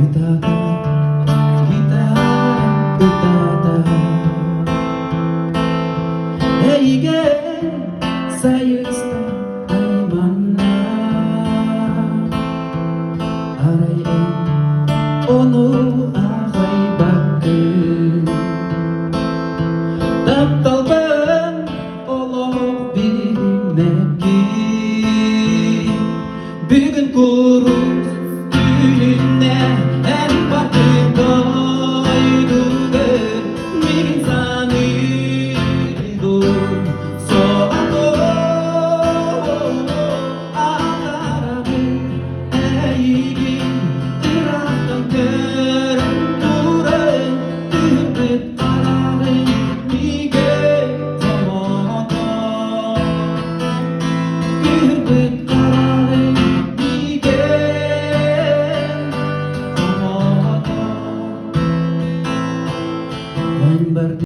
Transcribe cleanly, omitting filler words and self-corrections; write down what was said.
Ытаата, гитара ытаата. Эйигин сайыста айманна. Арай эн ону аҕайбаккын. Тапталбын олох билиммэккин. Бүгүн курус түүнүнэ эн бардын дойдугар миигин саныыргын соҕотох атаарабын эйигин ыраахтан көрөн туран түһүрбүт хараҕын миигин хомотон. Күүрбүт хараҕын миигин хомотон. Эн бардын.